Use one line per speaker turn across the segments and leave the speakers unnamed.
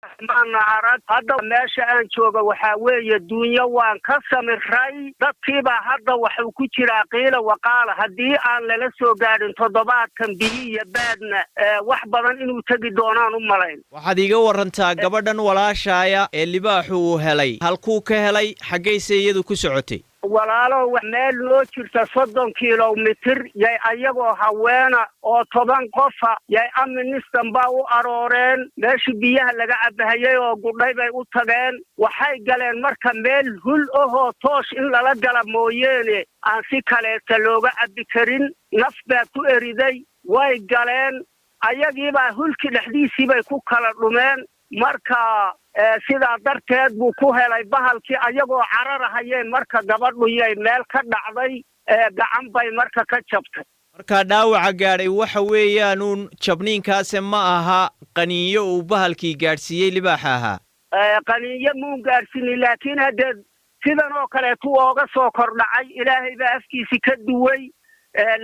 Maana arag. Hadda meesha aan jooga waxaa weeye duunyo waan ka samiray, dadkiibaa hadda waxuu ku jiraa qiila waqaala. Haddii aan lala soo gaadhin toddobaadkan biyi iyo baadna, wax badan inuu tegi doonaan u malayn.
Waxaad iiga warantaa gabadhan walaashaaya ee libaaxu uu helay, halkuu ka helay, xaggayse iyadu ku socotay?
Walaalow, meel loo jirta 30 kilomitir yay ayagoo haweena oo 10 qofa yay aministan baa u arooreen. Meeshii biyaha laga cabahayey oo gudhay bay u tageen. Waxay galeen marka meel hul ahoo toosh in lala gala mooyeene aan si kaleeta looga cabbi karin. Naf baa ku eriday, way galeen, ayagiibaa hulkii dhexdiisii bay ku kala dhumeen. Marka sidaa darteed buu ku helay bahalkii ayagoo cararahayeen. Marka gabadhuyay meel ka dhacday, gacan bay marka ka jabtay.
Markaa dhaawaca gaadhay waxa weeyaanuun jabniinkaase, ma aha qaniinyo uu bahalkii gaadhsiiyey libaaxa ahaa?
Qaniinyo muun gaadhsiinin, laakiin haddee sidan oo kaleetu ooga soo kordhacay, Ilaahay baa afkiisi ka duway,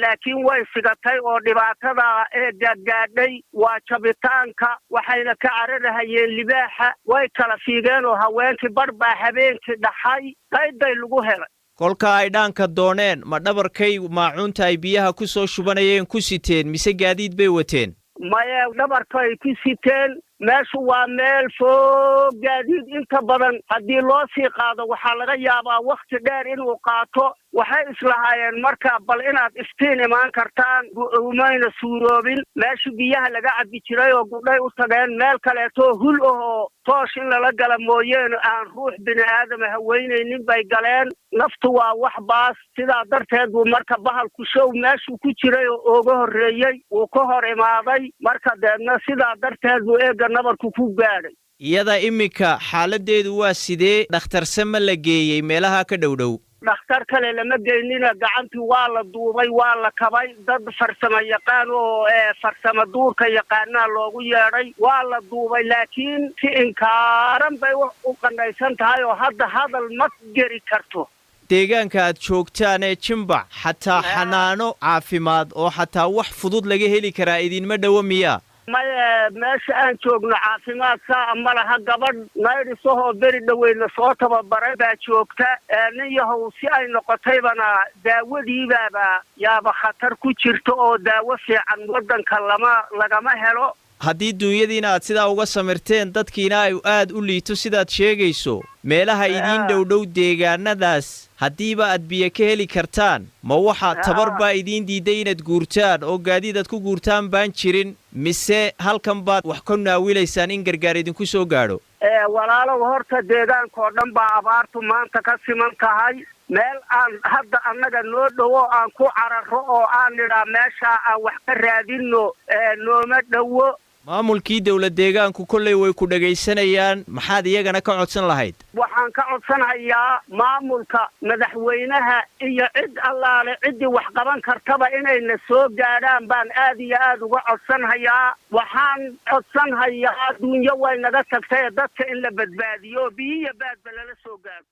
laakiin way sigatay oo dhibaatada ee gaadgaadhay waa jabitaanka. Waxayna ka cararahayeen libaaxa, way kala fiigeen oo haweenkii barh baa habeenkii dhaxay qayday lagu helay.
Kolka ay dhaanka dooneen, ma dhabarkay maacuunta ay biyaha ku soo shubanayeen ku siteen mise gaadiid bay wateen?
Maye, dhabarkay ku siteen. Meeshu waa meel fog, gaadiid inta badan haddii loo sii qaado waxaa laga yaabaa wakhti dheer inuu qaato. Waxay islahaayeen marka bal inaad iftiin imaan kartaan, umayna suuroobin. Meeshii biyaha laga cabbi jiray oo gudhay u tageen, meel kaleetoo hul ahoo toosh in lala gala mooyeene aan ruux bini aadama haweynaynin bay galeen. Naftu waa wax baas, sidaa darteed buu marka bahalku show meeshuu ku jiray oo ooga horreeyey wuu ka hor imaaday. Marka deedna sidaa darteed buu eegga nabarku ku gaadhay.
Iyada iminka xaaladdeedu waa sidee? Dhakhtarse ma la geeyey meelaha ka dhow dhow?
Dhakhtar kale lama geynina, gacantii waa la duubay, waa la kabay. Dad farsamo yaqaan oo farsamo duurka yaqaanaa loogu yeedhay, waa la duubay, laakiin si inkaaran bay u qandhaysan tahay oo hadda hadal ma geri karto.
Deegaanka aad joogtaan ee Jimbac xataa xanaano caafimaad oo xataa wax fudud laga heli karaa idinma dhowo miyaa?
Maye, meesha aan joogno caafimaad saa ma laha. Gabadh nayrisahoo beri dhoweyna soo tababaray baa joogta. Nin yahow, si ay noqotaybana daawadiibaaba yaaba khatar ku jirta oo daawo fiican waddanka lama lagama helo.
Haddii duunyadiina aad sidaa uga samirteen, dadkiina ay aad u liito sidaad sheegayso, meelaha idiin dhowdhow deegaanadaas haddiiba aad biyo ka heli kartaan, ma waxa tabar baa idiin diiday inaad guurtaan oo gaadiid aad ku guurtaan baan jirin, mise halkan baad wax ka naawilaysaan in gargaar idinku soo gaadho?
Walaalow, horta deegaankao dhan baa abaartu maanta ka siman tahay. Meel aan hadda annaga noo dhowo aan ku cararo oo aan nidhaa meeshaa aan wax ka raadinno nooma dhowo.
Maamulkii dowlad deegaanku kolley way ku dhegaysanayaan, maxaad iyagana ka codsan lahayd?
Waxaan ka codsanayaa maamulka, madaxweynaha iyo cid allaale ciddii wax qaban kartaba inayna soo gaadhaan baan aad iyo aad uga codsanhayaa. Waxaan codsanhayaa, duunyo way naga tagtay, dadka in la badbaadiyo, biyiya baadba lala soo gaadho.